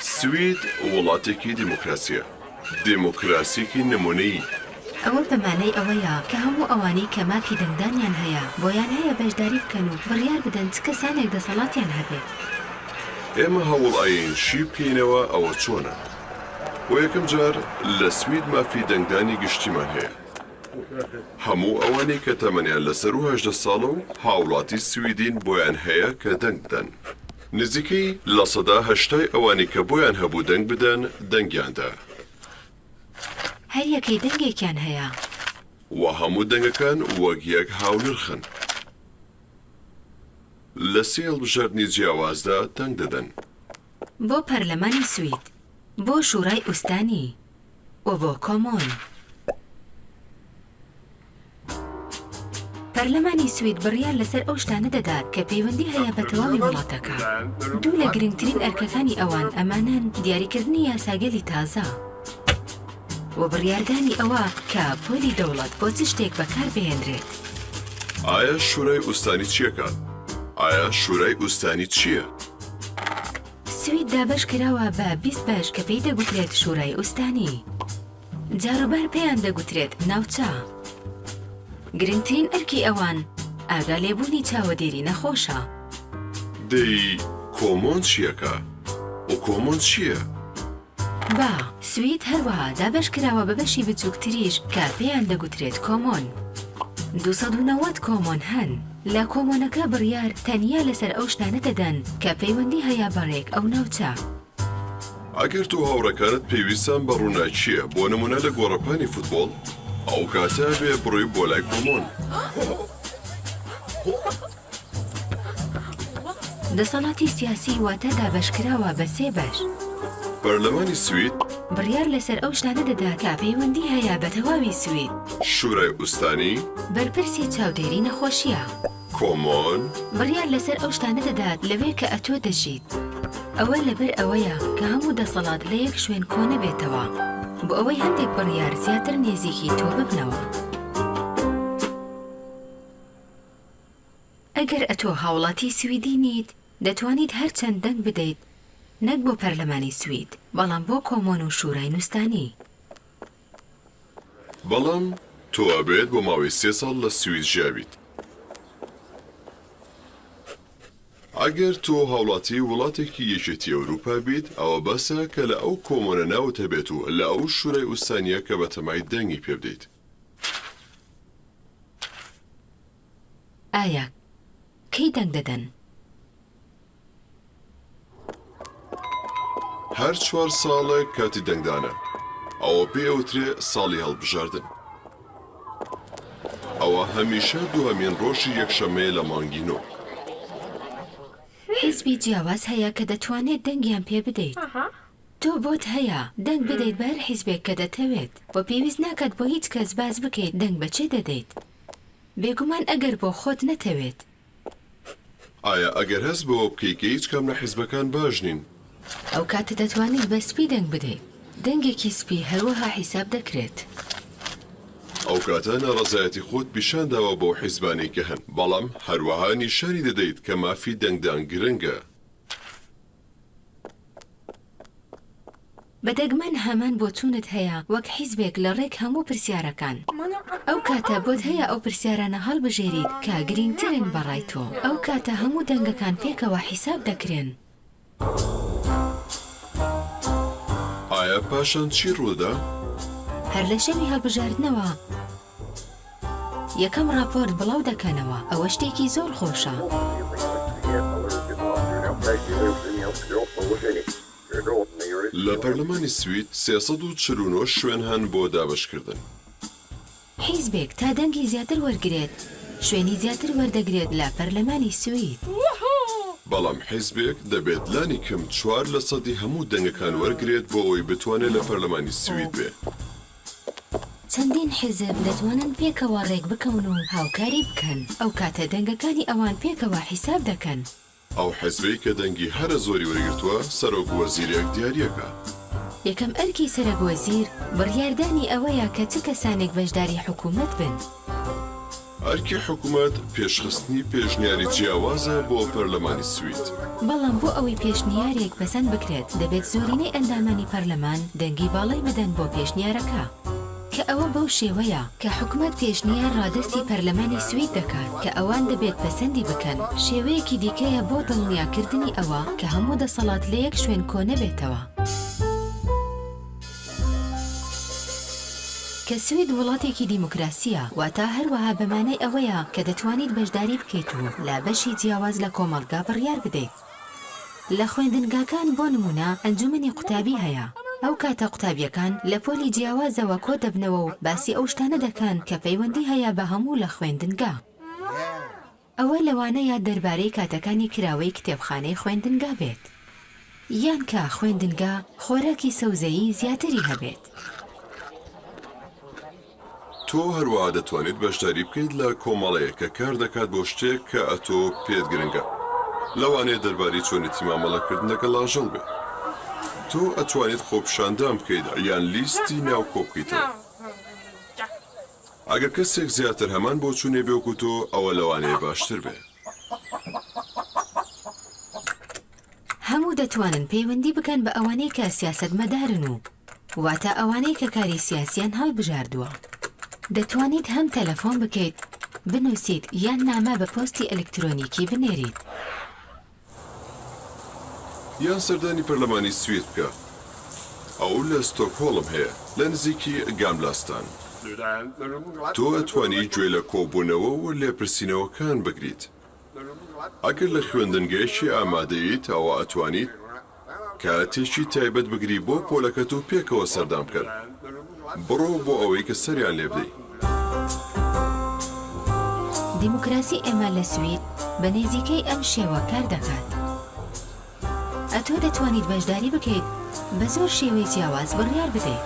سوید وڵاتێکی دیموکراسییە، دیموکراسییەکی نموونەیی. ئەوە بە مانای ئەوەیە کە هەموو ئەوانەی کە مافی دەنگدانیان هەیە، بۆیان هەیە بەشداری بکەن و بڕیار بدەن چ کەسانێک دەسەڵاتیان هەبێت. ئێمە هەوڵ ئەیەین شی بکەینەوە ئەوە چۆنە. بۆ یەکەم جار لە سوید مافی دەنگدانی گشتیمان هەیە. هەموو ئەوانەی کە تەمەنیان لە سەروو 18 ساڵە و هاوڵاتی سویدین بۆیان هەیە کە دەنگ بدەن. نزیکەی لە سەدا هەشتای ئەوانەی کە بۆیان هەبوو دەنگ بدەن، دەنگیان دا. هەر یەکەی دەنگێکیان هەیە. و هەموو دەنگەکان وەک یەک هاونرخن. لە سێ هەڵبژاردنی جیاوازدا دەنگ دەدەن. بۆ پەرلەمانی سوید، بۆ شورای ئوستانی و بۆ کۆمۆن. پەرلەمانی سوید بڕیار لەسەر ئەو شتانە دەدات کە پەیوەندی هەیە بە تەواوی وڵاتەکە. دوو لە گرنگترین ئەرکەکانی ئەوان ئەمانەن، دیاریکردنی یاساگەلی تازە و بڕیاردانی ئەوە کە پۆلی دەوڵەت بۆ چ شتێک بەکار بهێنرێت. ئایا شورای ئوستانی چیەکات؟ ئایا شورای ئوستانی چییە؟ سوید دابەش کراوە بە 20 بەش کە پێی دەگوترێت شورای ئوستانی. جاروبار پێیان دەگوترێت ناوچە. گرنگترین ئەرکی ئەوان ئاگا لێبوونی چاوەدێری نەخۆشە. دەی کۆمۆن چیەکە؟ و کۆمۆن چییە؟ با، سوید هەروەها دابەش کراوە بە بەشی بچووکتریش کە پێیان دەگوترێت کۆمۆن. 290 کۆمۆن هەن. لە کۆمۆنەکە بڕیار تەنیا لەسەر ئەو شتانە دەدەن کە پەیوەندی هەیە بە ڕێک ئەو ناوچە. ئەگەر تۆ هاوڕێکانت پێویستان بە ڕووناکییە، بۆ نموونە لە گۆڕەپانی فوتبۆڵ، ئەو کاتە ئەبێ بڕۆی بۆ لای کۆمۆن. دەسەڵاتی سیاسی واتە دابەشکراوە بە سێ بەش. پەرلەمانی سوید. بڕیار لەسەر ئەو شتانە دەدا کە پەیوەندی هەیە بە تەواوی سوید. شورای ئوستانی. بەرپرسی چاودێری نەخۆشییە. کۆمۆن. بڕیار لەسەر ئەو شتانە دەدات لەوێ کە ئەتۆ دەژیت. ئەوە لەبەر ئەوەیە کە هەموو دەسەڵات لە یەک شوێن کۆ نەبێتەوە، بۆ ئەوەی هەندێک بڕیار زیاتر نێزیکی تۆ ببنەوە. ئەگەر ئەتۆ هاوڵاتی سویدی نیت، دەتوانیت هەرچەند دەنگ بدەیت نەک بۆ پەرلەمانی سوید، بەڵام بۆ کۆمۆن و شورای نوستانی. بەڵام تۆ ئەبێت بۆ ماوەی سێ ساڵ لە سوید ژیابیت. ئەگەر تۆ هاوڵاتی وڵاتێکی یەکێتی ئەوروپا بیت، ئەوە بەسە کە لە ئەو کۆمۆنە ناوت هەبێت و لە ئەو شورای ئوستانییە کە بەتەمای دەنگی پێبدەیت. ئایا کەی دەنگ دەدەن؟ هەر چوار ساڵێک کاتی دەنگدانە. ئەوە پێی ئەوترێ ساڵی هەڵبژاردن. ئەوە هەمیشە دووهەمین ڕۆژی یەکشەممەیە لە مانگی نۆ. حیزبی جیاواز هەیە کە دەتوانێت دەنگیان پێ بدەیت. تۆ بۆت هەیە دەنگ بدەیت بە هەر حیزبێک کە دەتەوێت و پێویست ناکات بۆ هیچ کەس باس بکەیت دەنگ بە کێ دەدەیت. بێگومان ئەگەر بۆ خۆت نەتەوێت. ئایا ئەگەر هەست بەوە بکەی کە هیچ کام لە حیزبەکان باش نین؟ ئەو کاتە دەتوانیت بە سپی دەنگ بدەیت. دەنگێکی سپی هەروەها حیساب دەکرێت. ئەو کاتە ناڕەزایەتی خۆت پیشان داوە بەو حیزبانەی کە هەن، بەڵام هەروەها نیشانی دەدەیت کە مافی دەنگدان گرنگە. بە دەگمەن هەمان بۆچوونت هەیە وەک حیزبێک لە ڕێک هەموو پرسیارەکان. ئەو کاتە بۆت هەیە ئەو پرسیارانە هەڵبژێریت کە گرینگترن بە ڕای تۆ. ئەو کاتە هەموو دەنگەکان پێکەوە حیساب دەکرێن. ئایا پاشان چی ڕوودەدا؟ هەر لە شەوی هەڵبژاردنەوە یەکەم ڕاپۆرت بڵاو دەکەنەوە، ئەوە شتێکی زۆر خۆشە. لە پەرلەمانی سوید 349 شوێن هەن بۆ دابەشکردن. حیزبێک تا دەنگی زیاتر وەرگرێت، شوێنی زیاتر وەردەگرێت لە پەرلەمانی سوید. بەڵام حیزبێک دەبێت لانی کەم چوار لە سەدی هەموو دەنگەکان وەرگرێت بۆ ئەوەی بتوانێت لە پەرلەمانی سوید بێ. چەندین حیزب دەتوانن پێکەوە ڕێکبکەون و هاوکاری بکەن، ئەو کاتە دەنگەکانی ئەوان پێکەوە حیساب دەکەن. ئەو حیزبەی کە دەنگی هەرە زۆری وەرگرتووە سەرۆک وەزیرێک دیاریەکا. یەکەم ئەرکی سەرەک وەزیر بڕیاردانی ئەوەیە کە چ کەسانێک بەشداری حکوومەت بن. ئەرکی حکومەت پێشخستنی پێشنیاری جیاوازە بۆ پەرلەمانی سوید. بەڵام بۆ ئەوەی پێشنیارێک پەسەند بکرێت، دەبێت زۆرینەی ئەندامانی پەرلەمان دەنگی باڵای بدەن بۆ پێشنیارەکە. کە ئەوە بەو شێوەیە کە حکومەت پێشنیار ڕادەستی پەرلەمانی سوید دەکات کە ئەوان دەبێت پەسەندی بکەن، شێوەیەکی دیکەیە بۆ دڵنیاکردنی ئەوە کە هەموو دەسەڵات لە یەک شوێن کۆنەبێتەوە. کە سوید وڵاتێکی دیموکراسییە، واتا هەروەها بە مانای ئەوەیە کە دەتوانیت بەشداری بکەیت و لە بەشی جیاواز لە کۆمەڵگا بڕیار بدەیت. لە خوێندنگاکان بۆ نموونە ئەنجومەنی قوتابی هەیە، ئەو کاتە قوتابییەکان لە پۆلی جیاوازەوە کۆدەبنەوە و باسی ئەو شتانە دەکەن کە پەیوەندی هەیە بە هەموو لە خوێندنگا. ئەوە لەوانەیە دەربارەی کاتەکانی کراوەی کتێبخانەی خوێندنگا بێت. یان کە خوێندنگا خۆراکی سەوزەیی زیاتری هەبێت. تۆ هەروەها دەتوانیت بەشداری بکەیت لە کۆمەڵەیەک کە کار دەکات بۆ شتێک کە ئەتۆ پێت گرنگە. لەوانەیە دەربارەی چۆنێتی مامەڵەکردن لەگەڵ ئاژەڵ بێت. تۆ ئەتوانیت خۆپیشاندان بکەیت یان لیستی ناو کۆبکەیتەوە. ئەگەر کەسێک زیاتر هەمان بۆچوونێ بێ وەکو تۆ، ئەوە لەوانەیە باشتر بێ. هەموو دەتوانن پەیوەندی بکەن بە ئەوانەی کە سیاسەتمەدارن و واتە ئەوانەی کە کاری سیاسیان هەڵبژاردووە. دەتوانیت هەم تەلەفۆن بکەیت، بنووسیت یان نامە بە پۆستی ئەلکترۆنیکی بنێریت. یان سەردانی پەرلەمانی سوید بکە، ئەو لە ستۆکهۆڵم هەیە لە نزیکی گاملاستان. تۆ ئەتوانی گوێ لە کۆبوونەوە و لێپرسینەوەکان بگریت. ئەگەر لە خوێندنگەیەکی ئامادەیت ئەوا ئەتوانیت کاتێکی تایبەت بگری بۆ پۆلەکەت و پێکەوە سەردان بکەن. بڕۆ بۆ ئەوەی کە سەریان لێ بدەی. دیموکراسی ئێمە لە سوید بە نێزیکەی ئەم شێوە کار دەکات. ئەتۆ دەتوانیت بەشداری بکەیت بە زۆر شێوەی جیاواز بڕیار بدەیت.